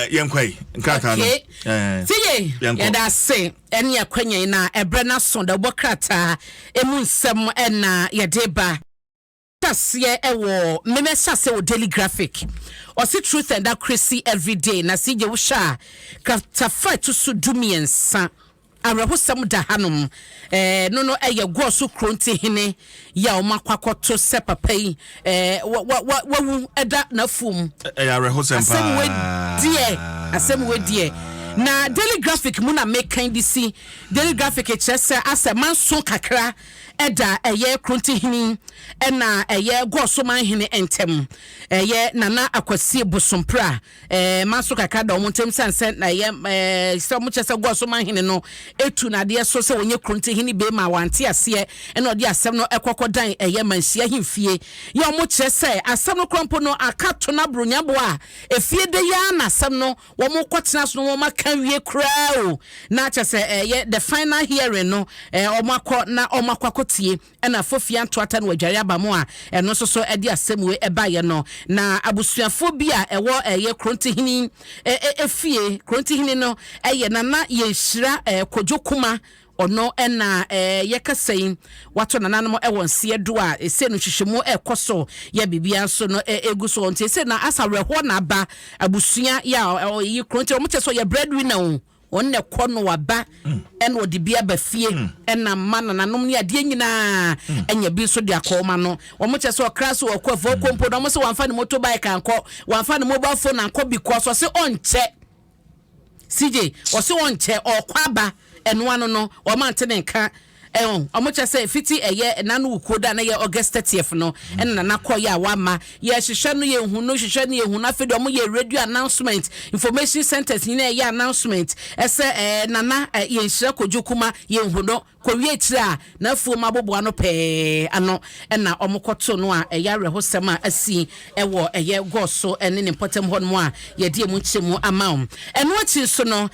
Yɛnkɔ yi nkrataa no. Okay. Eh, Tiye, yɛnkɔ. Yɛda ase ɛne akwanya yi na ɛbrɛ no aso da wobɔ krataa ɛmu nsɛm ɛna yɛde ba aseɛ. Ɛwɔ mmɛmɛhyɛ aseɛ wɔ Daily Graphic, ɔsi "Truth and Accuracy Everyday". Na si gye wohyɛ a, kratafa ɛto so 13, awerɛhosɛm da hanom. No ɛyɛ Goaso Krontihene yi a wɔn akɔ akɔto sɛ papa yi ɛɛ wa wa wa wawu ɛda n'afum. Ɛyɛ awerɛhosɛm Asɛm paa. Wei deɛ, asɛm wei deɛ, na Daily Graphic mu na mekan de si. Daily Graphic kyerɛ sɛ asɛ manso kakra ɛda ɛyɛ Krontihene ɛna ɛyɛ Goasomanhene ntɛm, ɛyɛ Nana Akwasi Bosompra. Manso kakra da wɔn ntɛm san sɛ na ɛyɛ sɛ wɔn kyerɛ sɛ Goasomanhene no etu n'adeɛ so sɛ wɔnyɛ Krontihene bɛrima a wante aseɛ, ɛna ɔde asɛm no ɛkɔkɔ dan ɛyɛ Manhyia ahemfie yɛ. Wɔn kyerɛ sɛ asɛm no korɔ no aka to n'aburonyaboa a efie de yɛ na asɛm no wɔn kɔtena so no, wɔn aka wie koraa o, na kyerɛ sɛ ɛyɛ the final hearing no wɔn akɔ na wɔn akɔ akɔtie, ɛna fofia ntoata no wɔadware aba mu a ɛno nso so ɛde asɛm wei ɛbaeɛ no. Na abusuafoɔ bi a ɛwɔ ɛyɛ Krontihene efie, Krontihene no ɛyɛ Nana Yɛnhyira Kodwo Kuma, ɔno ɛna yɛkasa yi wato nananom ɛwɔ nseɛ do a ese no nhwehwɛmu ɛkɔ so yɛ biribiara nso no egu so. Nti ese na asa awerɛhoɔ na aba abusua yɛ a ɔyi Kronti. Wɔn kyɛ sɛ ɔyɛ breadwinner o, wɔn na ɛkɔ no waba ɛna ɔde bi aba fie, ɛna mma nananom ne adeɛ nyinaa ɛnya bi nso de akɔ ɔma no. Wɔn kyɛ sɛ ɔkra so ɔkɔ afɔ ɔkɔ mpo na wɔn sɛ wɔamfa ne motorbike ankɔ, wɔamfa ne mobile phone ankɔ, because ɔsɛ ɔnkyɛ. CJ, ɔsɛ ɔnkyɛ ɔkɔ aba. Ɛnoa no ɔma ante ne nka ɛho. Ɔmo kyɛ sɛ fiti ɛyɛ nanu wukuo da na yɛ August 30th no, ɛna nana kɔ yɛ a wama yɛhyehyɛ no, yɛhu no, hyehyɛ no, yɛhu no. Afei deɛ, ɔmo yɛ radio announcement, information centers nyinaa ɛyɛ announcement ɛsɛ nana Yɛnhyira Kodwo Kuma, yɛnhu no. Kɔwie akyire a n'afuom aboboa no pɛɛ ano ɛna ɔmo kɔto no a ɛyɛ awerɛhosɛm a asi ɛwɔ ɛyɛ Goaso ɛne ne mpɔtam hɔ nom a yɛde emu nkyɛmu ama wɔn. Ɛno akyi nso no,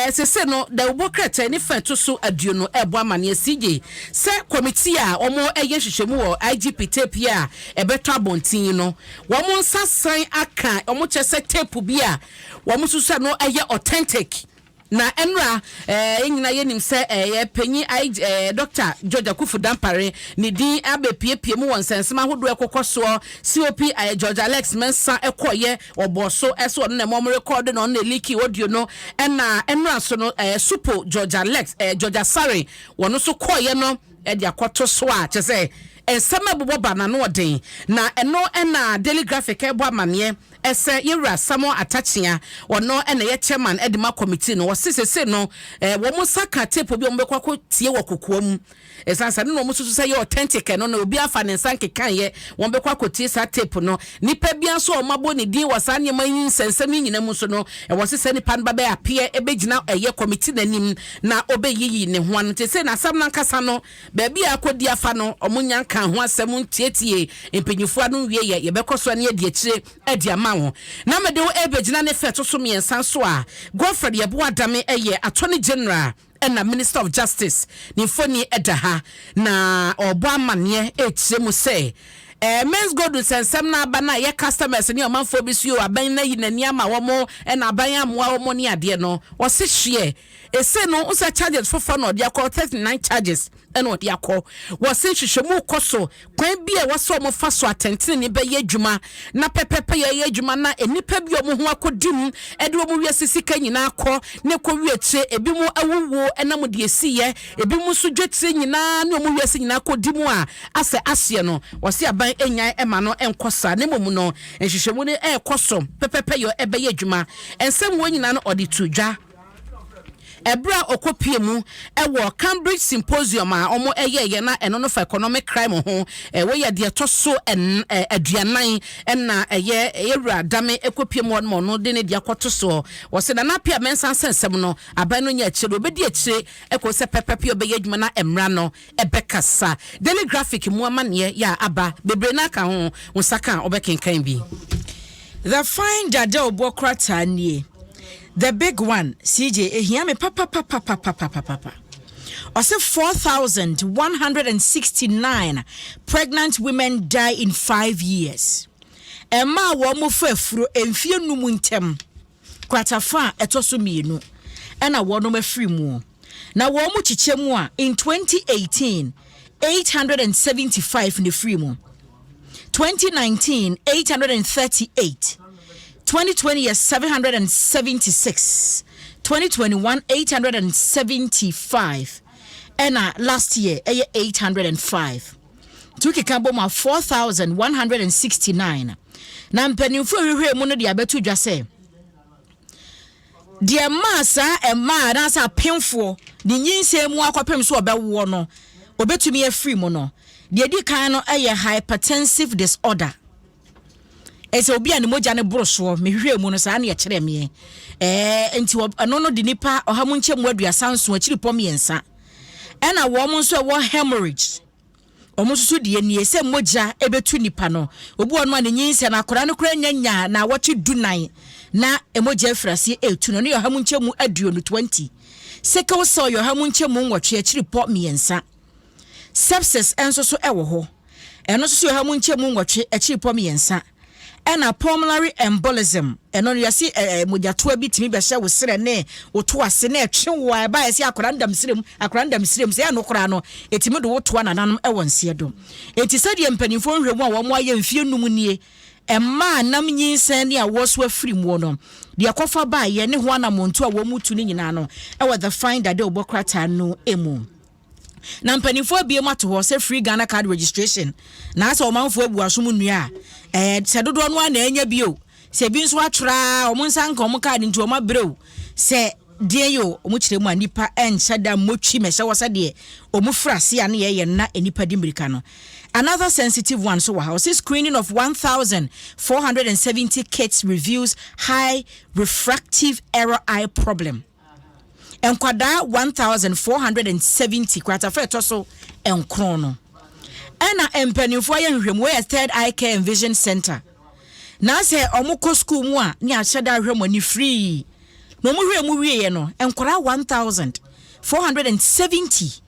sese no dawubɔ krataa ne fa ɛto so 20 ɛbɔ amaneɛ, CJ, sɛ committee a wɔn ɛyɛ nhwehwɛmu wɔ IGP tape yi a ɛbɛtɔ abɔnten yi no, wɔn nsa san aka wɔn kyɛ sɛ tape bi a wɔn nso sɛ no ɛyɛ authentic. Na ɛnura nyinaa yɛnim sɛ ɛyɛ panyin ayi Dr George Akufu Dampare ne din abɛpiepie mu wɔ nsɛnsɛm ahodoɔ ɛkɔkɔ soɔ. COP George Alex Mensa ɛkɔɔyɛ ɔbɔ so ɛso ɔno na ɛmɔ ɔmo record na ɔno na eleak audio no. Ɛna ɛnura so no, Supo George Alex George Asare wɔn nso kɔɔyɛ no ɛde akɔto so a kyerɛ sɛ nsɛm a ɛbobɔ ba n'ano ɔden. Na ɛno ɛna Daily Graphic ɛbɔ amaneɛ ɛsɛ yɛwura Samuel Atta Akyea, ɔno ɛna yɛ chairman ɛde ma committee no, wɔsi sese no wɔn nsa ka tape bi a wɔn bɛkɔ akɔ tie wɔ kokoa mu, ɛsan sɛ no na wɔn nso sɛ yɛ authentic. Ɛno na obi afa ne nsa nkeka yɛ, wɔn bɛkɔ akɔtie saa tape no. Nipa bi nso a wɔn abɔ ne din wɔ saa nneɛma yi nsɛnsɛm yi nyinaa mu nso no, ɛwɔ sɛ sɛ nipa no ba bɛ appear, ɛbɛgyina ɛyɛ committee n'anim na ɔbɛyiyi ne ho ano. Te sɛ n'asɛm n'ankasa no, baabi a akɔdi afa no, ɔmo nya nka ho asɛm ntietie mpanyinfoɔ ano nwie yɛ. Yɛbɛkɔ so ne adi akyire ɛde ama wo. Na mede wo ɛbɛgyina ne fɛ to so mmiɛnsa nso a Godfred Yeboah Dame ɛyɛ Attorney General ɛna Minister of Justice ne mfoni ɛda ha na ɔbɔ amanneɛ ɛkyerɛ mu sɛ Menzgold nsɛnsɛm no aba no a ɛyɛ customers ne ɔmanfoɔ bi so yi, aban no ayi n'ani ama wɔn ɛna aban amoa wɔn ne adeɛ no. Wɔse hyeɛ ese no sɛ charges foforɔ na ɔde akɔ, 39 charges ɛna ɔde akɔ. Wɔse nhwehwɛmu kɔ so, kwan bi a wɔsɛ wɔn fa so atɛntene ne bɛyɛ adwuma na pɛpɛpɛ yɛyɛ adwuma na nnipa bi a wɔn ho akɔdi mu ɛde wɔn wiase sika nyinaa kɔ ne kɔ wie akyire, ebi mu awuwuo ɛnam deɛ esi yɛ, ebi mu nso dwetire nyinaa ne wɔn wiase nyinaa kɔ di mu a asɛ aseɛ no. Wɔse aban enyan ɛma no ɛnkɔ saa, ne mmom no nhwehwɛmu no ɛrekɔ so pɛpɛpɛ yɛ ɛbɛyɛ adwuma. Nsɛm wɔn nyinaa no ɔde to dwa ɛberɛ a ɔkɔpie mu ɛwɔ Cambridge Symposium a wɔn ɛyɛɛyɛ na ɛno no fa economic crime ho. Ɛwɔ yɛ deɛ ɛtɔ so 40, ɛna ɛyɛ ɛwura Dame ɛkɔpie mu hɔ nom, ɔno de ne deɛ akɔto soɔ. Wɔsɛ Nana Apia Mɛnsa nsɛnsɛm no, aban no nyɛ akyire, obɛdi akyire ɛkɔ sɛ pɛpɛpɛ ɔbɛyɛ adwuma na mmara no ɛbɛkasa. Daily Graphic mu amanneɛ yɛ a aba bebree no aka ho wo nsa ka a ɔbɛkenkan bi. The fine dada ɔbɔ krataa nie. The big one, CJ, ehia me papapapapapapapa. Ɔsɛ 4,169 pregnant women die in 5 years. Mmaa a wɔn mo fa afuro mfie 5 ntɛm. Kratafa a ɛtɔ so mmienu ɛna wɔnom afiri mu. Na wɔn mu kyekyɛ mu a, in 2018, 875 na efiri mu. 2019, 838. 2020 yɛ 776. 2021, 875. Ɛna last year ɛyɛ 805. Nti wokeka bɔ mu a, 4169. Na mpanimfoɔ a ɛhwehwɛ mu no de abɛto dwa sɛ deɛ mmaa saa mmaa anaasɛ apemfoɔ ne nyinsɛn mu akɔpem so ɔbɛwoɔ no obɛtumi afiri mu no, deɛ di kan no yɛ hypertensive disorder, ɛsɛ obi a ne mogya ne boro soɔ. Mehwehwɛ mu no saa ne yɛkyerɛ meɛ nti ɛno no de nipa 137.3. Ɛna wɔn nso ɛwɔ hemorrhage, wɔn nso so deɛ nie sɛ mogya ɛbɛtu nipa no. Obi wɔ no a ne nyinsɛn no akwadaa no koraa nya nya na awɔtwe 14 na mogya afiri aseɛ ɛretu no, ɛno yɛ 120 20. Sickle cell yɛ 8.3. Sepsis nso so ɛwɔ hɔ, ɛno nso so yɛ 8.3. Ɛna pulmonary embolism, ɛno no yɛsi mogyatoa bi tumi bɛhyɛ wo serɛ ne wo to ase na ɛtwe wo a ɛba yɛsi akwadaa ndam serɛ mu, akwadaa ndam serɛ mu sɛ ɛno koraa no ɛtumi de wo toa nananom ɛwɔ nseɛ do. Eti sɛdeɛ mpanimfoɔ nhwɛ mu a wɔn ayɛ mfie 5 nie, mmaa nam nyinsɛn ne a wɔso afiri mu no, deɛ kɔfa baayɛ ne ho anamonto a wɔn mu tu ne nyinaa no ɛwɔ The Finder de ɔbɔ krataa no emu. Na mpanimfoɔ abie mu ato hɔ sɛ free Ghana Card registration na asɛ ɔmanfoɔ abu asom nnua a sɛ dodoɔ no a na ɛnya bio, sɛ ebi nso atwerɛ a wɔn nsa nka wɔn card nti wɔn abrɛ o, sɛ deɛ yi o, wɔn kyerɛ mu a nipa ɛnhyɛ da mmɔtwi mɛhyɛ wɔ sɛ deɛ wɔn fira ase a ne yɛyɛ na nipa di mirika no. Another sensitive one so wɔ ha, ɔsɛ screening of 1470 kids reveals high refractive error eye problem. Nkwadaa 1470, kratafa ɛtɔ so 9 no. Ɛna mpanimfoɔ ayɛ nhwehwɛmu, wɔyɛ Third Eye Care and Vision Center na sɛ ɔmo kɔ school mu a ne ahyɛ da ahwɛ mo ani free na ɔmo hwɛ mu wieɛ no, nkwadaa 1470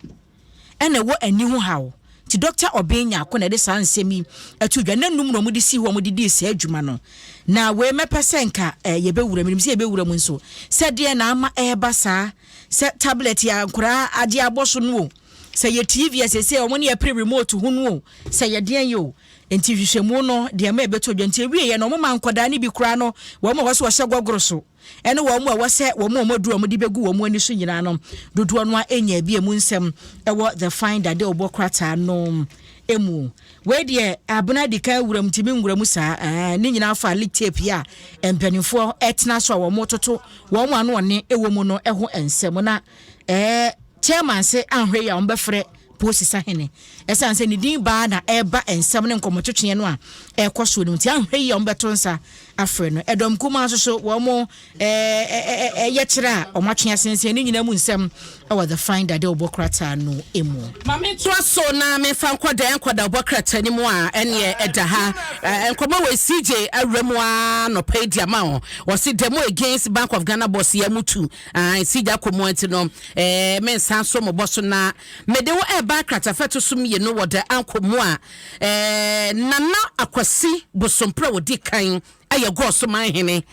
ɛna ɛwɔ ani ho haw. Nti Dr Ɔbɛn Nyako na ɛde saa nsɛm yi ɛto dwa na num na ɔmo de si hɔ, ɔmo de di saa adwuma no. Na wei mɛpɛ sɛ nka yɛbɛwura mu nim sɛ yɛbɛwura mu nso sɛ deɛ na ama ɛreba saa, sɛ tablet yɛ nkoraa adeɛ abɔ so no o, sɛ yɛ TV asese ɔmo ne yɛpere remote ho no o, sɛ yɛ deɛn yɛ o. Nti hwehwɛmu no deɛ ma ɛbɛtɔ dwa. Nti ewie yɛ no, ɔmo ma nkɔdaa no bi koraa no, wɔn a wɔsɛ wɔhyɛ gɔgoro so ɛne wɔn a wɔsɛ wɔn a wɔn aduru a wɔde bɛgu wɔn ani so nyinaa no, dodoɔ no a enya bi emu nsɛm ɛwɔ The Finder de ɔbɔ krataa no emu. Wei deɛ abena di kan wura mu tìmi nwura mu saa ne nyinaa fa leak tape yi a mpanimfoɔ ɛtena so a wɔn toto wɔn ano ɔne ɛwɔ mu no ɛho nsɛm. Na chairman se ahwɛ yi a wɔn bɛfrɛ polisi sahene, ɛsan sɛ ne din baa na ɛreba nsɛm ne nkɔmɔtwetweɛ no a ɛrekɔ so no, nti ahwɛ yi a wɔn bɛto nsa afrɛ no. Ɛdɔm kumaa nso so wɔn ɛyɛ kyerɛ a wɔn atwe asensɛn ne nyinaa mu nsɛm ɛwɔ The Finder de ɔbɔ krataa no emu. Maame, ntoa so na mefa nkɔda nkɔda ɔbɔ krataa no mu a ɛneɛ ɛda ha. Nkɔmmɔ wɔ CJ awura mu a nɔpɛ yi di ama wo. Wɔsi demo against Bank of Ghana boss yɛ mu tu CJ akɔ mu, nti no mensan so mobɔ so na mede wo ɛba kratafa to so 2 wɔ da ankɔ mu a Nana Akwasi Bosompra wɔdi kan ɛyɛ Gɔɔso manhene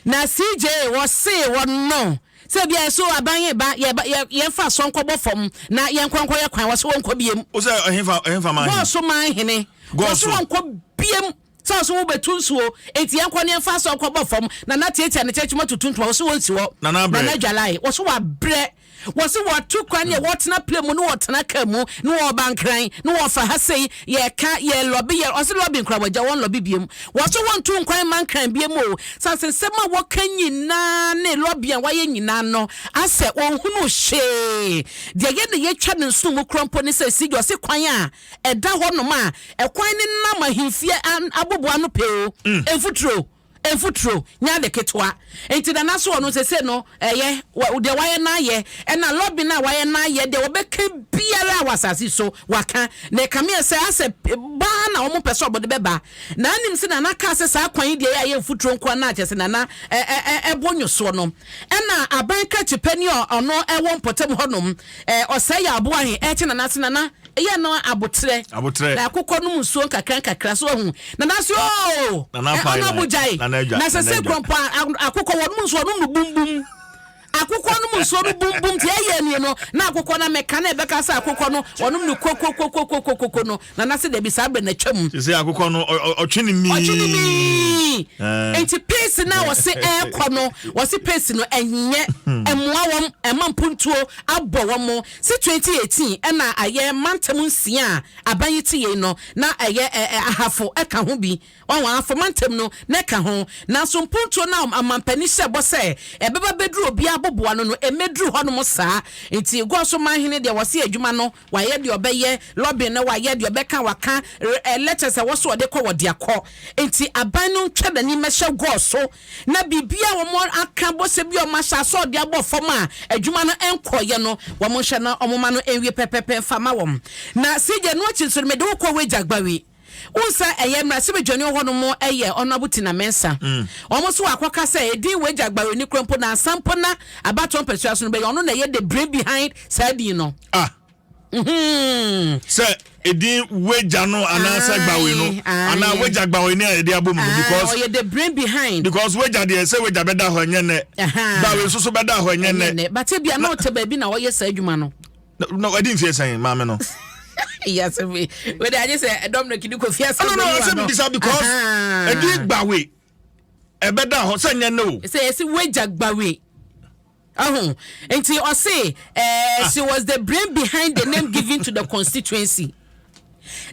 na CJ wɔse wɔn no sɛ bia so aban yɛ ba yɛ yɛmfa asɔ nkɔbɔ fam na yɛnkɔ nkɔyɛ kwan, wɔsɛ wɔnkɔ biem. O sɛ ɛhefa ɛhefa man? Gɔɔso manhene. Gɔɔso. Wɔsɛ wɔnkɔ biem sɛ ɔso wobɛtu nsuo, enti yɛnkɔ ne yɛmfa asɔ nkɔbɔ fam na na tiatia ne kyɛkyɛm atutu ntoma, wɔsɛ wɔnsi hɔ. Nana abrɛ. Nana Dwalae wɔsɛ wɔabrɛ, wɔsɛ wɔatu kwan ne wɔtena plane mu ne wɔtena kaa mu ne wɔba Nkran ne wɔfa ha sei yɛka yɛ lobby yɛ, ɔsɛ lobby nkora wɔgya wɔn lobby biem, wɔsɛ wɔntu nkwan ma Nkran biem o. Sase nsɛm a wɔka nyinaa ne lobby a wɔayɛ nyinaa no asɛ wɔnhunu hwee. Deɛ yɛ ne yɛtwa ne nsono mu korɔ mpo ne sɛ si gya ɔse kwan a ɛda hɔ nom a ɛkwan ne nam ahemfie aboboa no pɛ o, mfuturo mfuturo nya ade ketewa. Nti Nana so ɔno sese no ɛyɛ deɛ wayɛ n'ayɛ, ɛna lobby no a wayɛ n'ayɛ deɛ wɔbɛka biara a wɔ asase so waka na ɛkame yɛ sɛ asɛ baa na wɔn pɛ sɛ ɔbɔde bɛba na anim sɛ Nana kaa sɛ saa kwan yi deɛ yɛ ayɛ mfuturo nkoa na akyɛ sɛ Nana ɛ ɛ ɛ ɛbɔ nwosoɔ no, ɛna aban krakye pɛ ni a ɔno ɛwɔ mpɔtam hɔnom ɔsɛe yɛ aboa he ɛkyɛ Nana se Nana. Ɛyɛ no abotrɛ. Abotrɛ. Na akokɔ nom nsuo nkakra nkakra so ahu. Nana se oo. Nana apae Ɔno abogyae. Nana adwa. Na sɛ sɛ kurɔmpo akokɔ wɔnom nsuo ɔnom no bumbum. Akokɔ nom nsuo no bumbum nti ɛyɛ nie no na akokɔ no amɛka na ɛbɛka sɛ akokɔ no ɔnom no kokokokokokoko no. Nana se dabi saa berɛ no atwam. Sese akokɔ no ɔtwe ne mii. Ɔtwe ne mii. Nti pace no a wɔse ɛrekɔ no wɔse pace no ɛnyɛ ɛmoa wɔn ɛma mpuntuo abɔ wɔn. Se 2018 ɛna ayɛ mantam nsia a aban yi te yei no na ɛyɛ Ahafo ɛka ho bi. Wahu, Ahafo mantam no na ɛka ho. Nanso mpuntuo no a amanpanin hyɛɛ bɔ sɛ ɛbɛba bɛduru obiara aboboano no, ɛmmɛduru hɔnom saa. Nti Goaso manhene deɛ wɔse adwuma no wayɛ deɛ ɔbɛyɛ, lobbying no wayɛ, deɛ ɔbɛka waka, letters a ɛwɔ so ɔde kɔ wɔde akɔ. Nti aban no ntwa n'ani mmɛhyɛ Goaso na biribiara a wɔn aka bɔhyɛ bi a wɔn ahyɛ asɔɔde abɔ fam a adwuma no nkɔeɛ no, wɔn nhwɛ na wɔn ma no nwie pɛpɛpɛ mfa ma wɔn. Na CJ, ɛno akyi nso no, mede wo kɔ Wagya Gbawi. Wohu sɛ ɛyɛ mmarahyɛbadwani wɔ hɔnom yɛ Honourable Tina Mensah. Wɔn nso wɔakɔka sɛ edin Wagya Gbawi no kura mpo nansa mpo na abatoɔ mpasua so no bɛyɛ ɔno na ɛyɛ the brain behind saa din no. Ah. Sɛ edin wagya no anaasɛ gbawe no anaa wagya gbawe ne a yɛde abɔ mu no because ɔyɛ the brain behind. Because wagya deɛ sɛ wagya bɛda hɔ ɛnyɛ nnɛ. Gbawe nso so bɛda hɔ ɛnyɛ nnɛ. But ebia na ɔte baabi na ɔyɛ saa adwuma no. Na wadi mfeɛ sɛn maame no. Yasɛ wei wei de agye sɛ Dominic de Kofi asɛm. No no asɛm bisa because edin gbawe ɛbɛda hɔ sɛ nyɛ nnɛ o. Sɛ yɛsi wagya gbawe. Ahu nti ɔse eh, ah. She was the brain behind the name given to the constituency.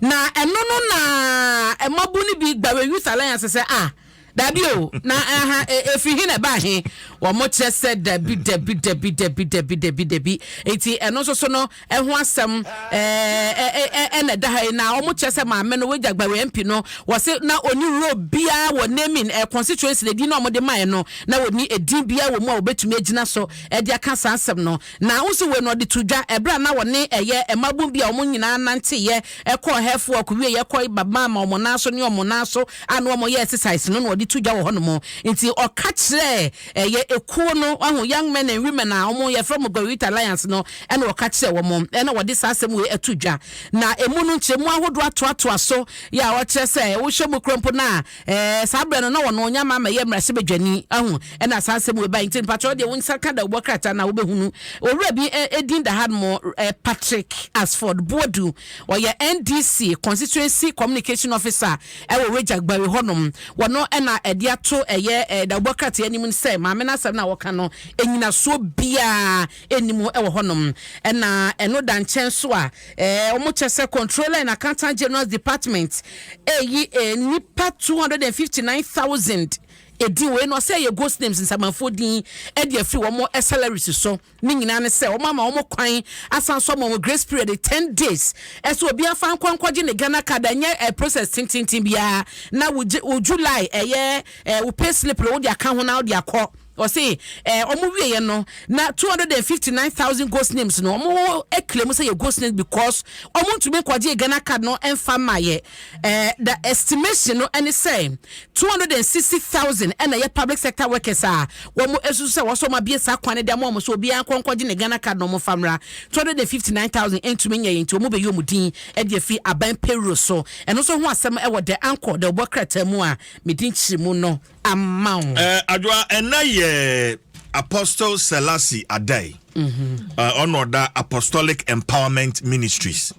Na ɛno no na ɛmabu no bi Gbawe Youth Alliance sɛ ah dabi o na aha efiri he na ɛbaa he wɔn kyerɛ sɛ dabi dabi dabi dabi dabi dabi dabi nti ɛno nso so no ɛho asɛm ɛɛ ɛna ɛda ha yi na wɔn kyerɛ sɛ maame no wagya Gbawe MP no wɔse na oni role biara wɔ naming ɛ constituency na edin na wɔn de mae no na wɔnni edin biara wɔ mu a wɔbɛtumi agyina so de aka saa asɛm no. Na wo nso wei no ɔde to dwa ɛberɛ a na wɔne ɛyɛ mmabun bi a wɔn nyinaa nanteeɛ kɔɔ health walk wieeɛ kɔ ba ma wɔn nan so ne wɔn nan so a na wɔyɛ exercise no na ɔde to dwa wɔ hɔnom. Nti ɔka kyerɛɛ ɛyɛ ekuo no, wahu, Young Men and Women a wɔn yɛfrɛ wɔn Gawit Alliance no ɛna ɔka kyerɛɛ wɔn ɛna wɔde saa asɛm wei ato dwa. Na emu no nkyerɛmu ahodoɔ atoatoa so yɛ a ɔkyerɛ sɛ wohwɛ mu kora mpo no a Ɛɛ, saa berɛ no, na ɔno ɔnya ma mɛyɛ mmarahyɛbadwani, ahu, ɛna saa asɛm wei bae. Nti mpakyɛ wo deɛ wo nsa ka dawubɔ krataa no a, wobɛhunu. Owura bi din da ha nom, Patrick Asford Boadu, ɔyɛ NDC Constituency Communication Officer ɛwɔ Wagya Gbawe hɔ nom. Wɔno ɛna ɛde ato ɛyɛ dawubɔ krataa anim sɛ maame no asɛm no a wɔka no, nnyinasoɔ biara nni mu wɔ hɔ nom. Ɛna ɛno da nkyɛn nso a, Ɛɛ wɔn kyɛ sɛ Controller and Accountant General's Department ɛyi ɛɛ nnipa 259,000 edin wei no ɔsɛ ɛyɛ ghost names nsamanfoɔ din ɛde afiri wɔn salaries so ne nyinaa ne sɛ wɔn ama wɔn kwan asan so ama wɔn grace period 10 days ɛsɛ obi afa nkɔ nkɔgye ne Ghana card ɛnyɛ ɛ process tententen biara na wo wo July ɛyɛ ɛ wo pay slip no wode aka ho na wode akɔ. Ɔse eh ɔmo wieɛ no na 259,000 ghost names no ɔmo claim sɛ yɛ ghost names because ɔmo ntumi nkɔgye Ghana card no mfa mmaeɛ. Eh the estimation no ɛne sɛ 260,000 ɛna ɛyɛ public sector workers a wɔn esusu sɛ wɔsɛ ɔmo abie saa kwan no de ama ɔmo sɛ obiara nkɔ nkɔgye ne Ghana card na ɔmo mfa mmra. 259,000 ntumi nyɛ yɛ nti ɔmo bɛyi ɔmo din ɛde afi aban payroll so. Ɛno nso ho asɛm ɛwɔ The Anchor, dawubɔ krataa mu a medi nkyeremu no. ama wo. Eh, Adwoa, ɛnɛ yɛ Apostle Selassie Adai. Mm-hmm. Eh, ɔno ɔda Apostolic Empowerment Ministries.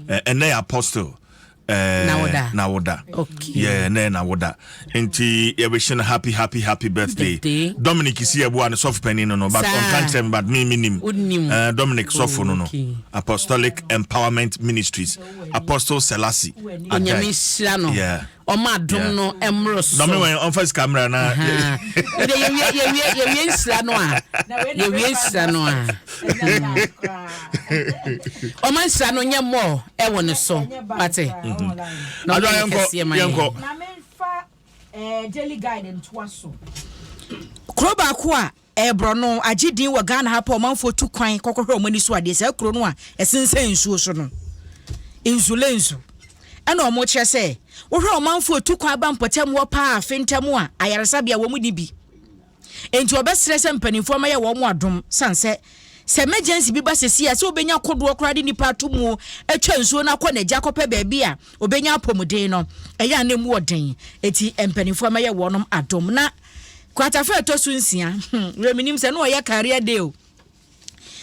Eh, ɛnɛ yɛ Apostle. Eh, Nawoda. Nawoda. Okay. Yeah, ɛnɛ Nawoda. Nti yɛbɛhyɛ no happy happy happy birthday. Birthday. Dominic si ɛboa no sɔfo panin no no but ɔnka nkyerɛ me but me me nim. Wonim. Eh, Dominic sɔfo no no. Okay. Apostolic Empowerment Ministries. Apostle Selassie Adai. Onyame nhyira no. Yeah. Ɔma adom no mmoro so. Dɔme wɛn ɔmfa sika mmra na. Wode yɛwie yɛwie yɛwie nhyira no a yɛwie nhyira no a. Ɔma nhyira no nyɛ mmɔɔ ɛwɔ ne so pate. Mhm. Adwa yɛnkɔ yɛnkɔ. Na memfa eh, Daily Guide ntoa so. Kuro baako a Ɛyɛ borɔno, agye din wɔ Ghana ha paa, ɔmanfoɔ tu kwan kɔkɔhwɛ wɔn ani so adeɛ, saa kuro no a ɛsensɛn nsuo so no, Nzulenzu. Ɛna wɔn kyerɛ sɛ, wohwɛ ɔmanfoɔ tu kwan ba mpɔtam hɔ paa afe ntam a, ayaresabea wɔn nni bi. Enti wɔbɛsrɛ sɛ mpanimfoɔ mmɛyɛ wɔn adom, sane sɛ. Sɛ emergency bi ba sɛsi a, sɛ wobɛnya kodoɔ koraa de nipa ato mu atwa nsuo no akɔ n'agya akɔpɛ baabi a obɛnya apɔmuden no, ɛyɛ a na emu ɔden. Eti mpanimfoɔ mɛyɛ wɔnom adom. Na kwatafa ɛtɔ so 6, wura menim sɛ na ɔyɛ career day o,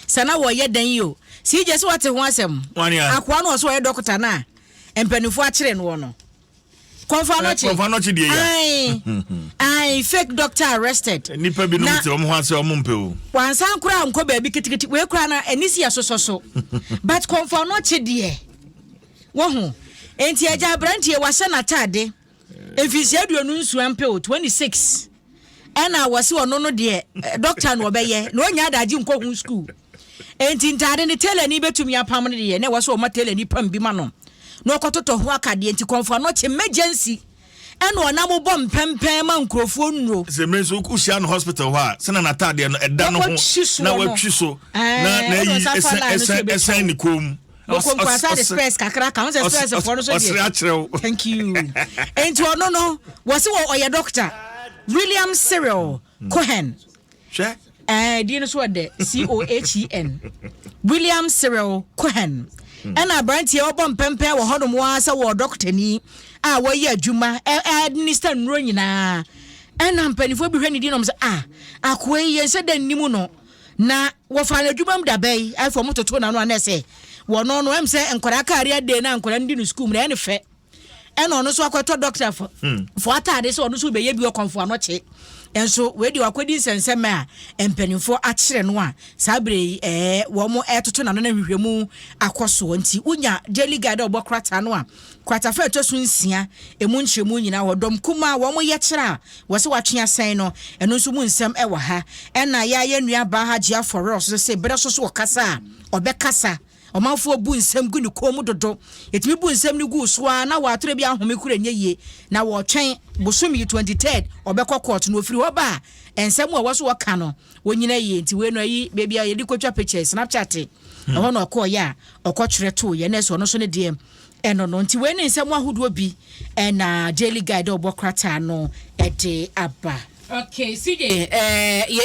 sɛ na wɔyɛ dan yi o, CJ sɛ wate ho asɛm. Akoa no ɔso ɔyɛ dɔkota no a mpanimfoɔ akyere noɔ no. Kɔmfo Anɔkye. Kɔmfo Anɔkye deɛ ya. Ayi, fake doctor arrested. Nipa bi nom te wɔn ho ase wɔn mpɛ o. Wansan koraa nkɔ baabi kitikiti wei koraa na ɛni si ɛsosɔ so, but Kɔmfo Anɔkye deɛ wɔho nti agya aberanteɛ wahyɛ n'ataade mfinhyia 27 mpɛ o, 26, ɛna wɔsi ɔno no deɛ doctor na ɔbɛyɛ na onya adagye nkɔ ho school, nti ntaade ne tailor ni bɛtumi apam no deɛ na ɛwɔ sɛ ɔma tailor ni pam bi ma no na ɔkɔtotɔ ho akadeɛ. Nti Kɔmfo Anɔkye emergency ɛna ɔnam bɔ mpɛmpɛn ma nkurɔfoɔ nnuro. Sɛ mmiri nso wohyia no hospital hɔ a, sɛna n'ataadeɛ no ɛda no ho na watwi so na ayi ɛsɛn ɛsɛn ne kɔn mu. Mokonkwasa de spurs kakra ka ho sɛ spurs foɔ no so deɛ. Ɔsere akyerɛw. Thank you. Nti ɔno no wɔsi wɔ ɔyɛ doctor William Cyril Cohen. Hwɛ. Ɛɛ, din no so ɔdɛ, Cohen, William Cyril Cohen. Ɛna aberanteɛ ɔbɔ mpɛmpɛn wɔ hɔnom ara sɛ wɔ dɔkotani a wɔyɛ adwuma ɛ administer nnuro nyinaa, ɛna mpanimfoɔ bi hwɛ ne din nom sɛ, ah, akoa yi yɛn sɛ dɛ nnim no na wɔfa no adwuma mu daba yi afɔ mo toto n'ano anɛ sɛ wɔno no ɛm sɛ nkwadaa career day na nkwadaa no di no sukuu mu na ɛne fɛ, ɛna ɔno nso akɔtɔ dɔkta fo ataade sɛ ɔno nso bɛyɛ bi wɔ Kɔmfo Anɔkye. Nso wei deɛ wakɔdi nsɛnsɛm a mpanimfoɔ akyerɛ no a saa bere yi wɔn ɛtoto n'ano na nhwehwɛmu akɔ soɔ. Nti wonya Daily Guide a ɔbɔ krataa no a kratafa ɛtɔ so 6 emu nkyerɛmu nyinaa wɔ dɔm kuma a wɔn yɛ kyerɛ a wɔsɛ watwe asɛn no, ɛno nso mu nsɛm ɛwɔ ha. Ɛna yɛayɛ nua baa ha gye afɔre ɔso sɛ berɛ so so ɔkasa a ɔbɛkasa. Ɔmanfoɔ bu nsɛm gu ne kɔn mu dodo, yɛtumi bu nsɛm no gu so a na wɔatwerɛ bi ahome kura nyɛ yie na wɔtwɛn bosom yi 23rd ɔbɛkɔ court no, ofiri hɔ ba a nsɛm a ɛwɔ so wɔka no wɔnyina yie. Nti wei no ayi baabi a yɛde kɔtwa pictures, Snapchat, ɛhɔ na ɔkɔɔyɛ a ɔkɔtwerɛ too yɛ na ɛsɛ ɔno nso ne deɛ ɛno no. Nti wei ne nsɛm ahodoɔ bi ɛna Daily Guide a ɔbɔ krataa no ɛde aba. Okay, CJ, yɛ.